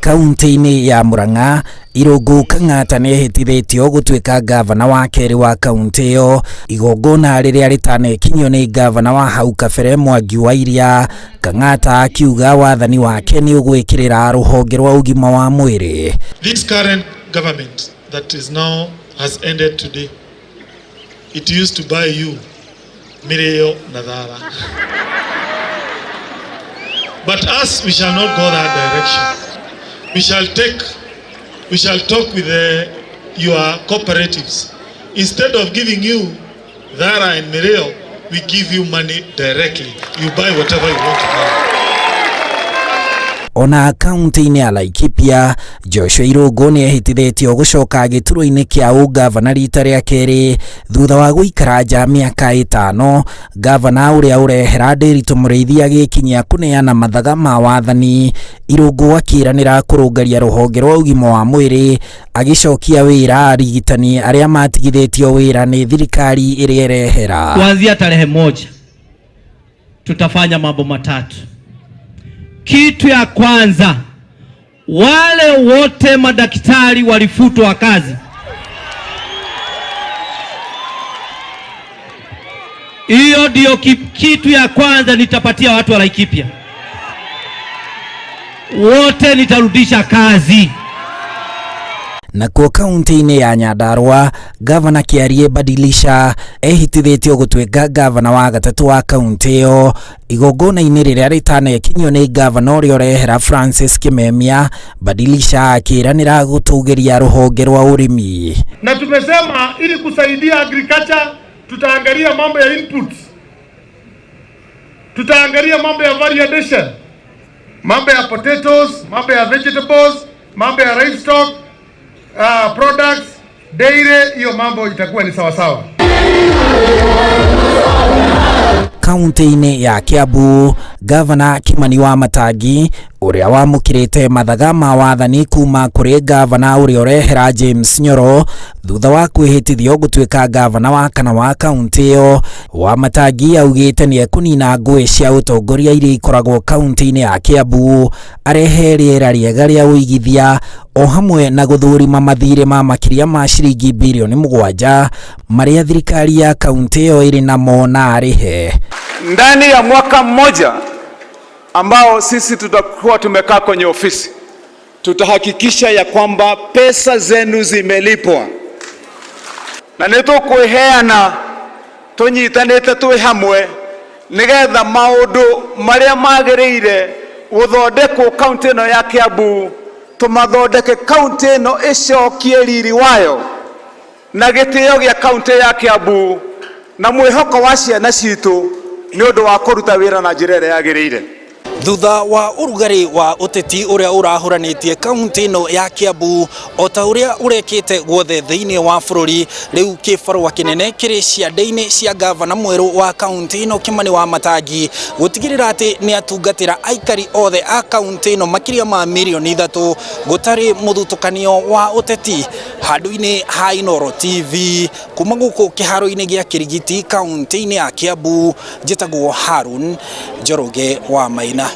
Kaunti-inĩ ya Murang'a, Irũngũ Kang'ata nĩ ehĩtithĩtio gũtuĩka ngavana wa kerĩ wa kaunti ĩyo, igongona rĩrĩa rĩtanekinyio nĩ ngavana wa hau kabere Mwangi wa Iria. Kang'ata akiuga wathani wake nĩ ũgwĩkĩrĩra rũhonge rwa ũgima wa mwĩrĩ. This current government that is now has ended today, it used to buy you Mireo na Thara. But us, we shall not go that direction. We shall talk with your cooperatives. Instead of giving you Thara and Mireo, we give you money directly. You buy whatever you want to buy. Ona kaunti-inĩ ya Laikipia, Joshua Irũngũ nĩ ehĩtithĩtio gũcoka gĩturwa-inĩ kĩa ũngavana rita rĩa kerĩ thutha wa gũikara nja mĩaka 5. Ngavana ũrĩa ũrehera Ndiritu Mũrĩithi agĩkinyia kũneana mathaga ma wathani, Irũngũ akĩranĩra kũrũngaria rũhonge rwa ũgima wa mwĩrĩ, agĩcokia wĩra arigitani arĩa matigithĩtio wĩra nĩ thirikari ĩrĩa ĩrehera. Kuanzia tarehe 1 tutafanya mambo matatu. Kitu ya kwanza, wale wote madaktari walifutwa kazi, hiyo ndio kitu ya kwanza nitapatia watu wa Laikipia. Wote nitarudisha kazi. Nakuo kaunti-inĩ ya Nyandarua, Gavana Kĩarie Badilisha ehĩtithĩtio gũtuĩka gavana wa gatatũ wa kaunti ĩyo, igongona-inĩ rĩrĩa rĩtanekinyio nĩ gavana ũrĩa ũrehera Francis Kimemia. Badilisha akĩranĩra gũtũgĩria rũhonge rwa ũrĩmi. Na tumesema ili kusaidia agriculture tutaangalia mambo ya inputs, tutaangalia mambo ya value addition, mambo ya potatoes, mambo ya vegetables, mambo ya livestock products, dairy, hiyo mambo itakuwa ni sawa sawa. Kaunti-inĩ ya Kiambu, Gavana Kimani wa Matangi ũrĩa wamũkĩrĩte mathaga ma wathani kuma kũrĩ gavana ũrĩa ũrehera James Nyoro thutha wa kwĩhĩtithio gũtuĩka gavana wa kana wa kaunti ĩyo, wa Matangi augĩte nĩ ekũnina ngũĩ cia ũtongoria iria ikoragwo kaunti-inĩ ya Kiambu, arehe rĩera rĩega rĩa ũigithia o hamwe na gũthũrima mathirĩ ma makĩria ma ciringi birioni 7 marĩa thirikari ya kaunti ĩyo ĩrĩ namo na arĩhe. Ndani ya mwaka mmoja ambao sisi tutakuwa tumekaa kwenye ofisi, tutahakikisha ya kwamba pesa zenu zimelipwa, na nĩtũkwĩheana tũnyitanĩte twĩ hamwe nĩgetha maũndũ marĩa magĩrĩire gũthondekwo kaunti ĩno ya Kiambu tũmathondeke, kaunti ĩno ĩcokie riri wayo na gĩtĩo gĩa kaunti ya Kiambu na mwĩhoko wa ciana citũ nĩ ũndũ wa kũruta wĩra na njĩra ĩrĩa yagĩrĩire. Thutha wa ũrugarĩ wa ũteti ũrĩa ũrahũranĩtie kaunti ĩno ya Kiambu o ta ũrĩa ũrekĩte guothe thĩinĩ wa bũrũri, rĩu kĩbarũa kĩnene kĩrĩ ciande-inĩ cia gavana mwerũ wa kaunti ĩno Kimani wa Matangi gũtigĩrĩra atĩ nĩ atungatĩra aikari othe a kaunti ĩno makĩria ma mirioni 3 gũtarĩ mũthutũkanio wa ũteti. Handũ-inĩ ha Inooro TV kuma gũkũ kĩharo-inĩ gĩa Kĩrigiti kaunti-inĩ ya Kiambu, njĩtagwo Harun Njoroge wa Maina.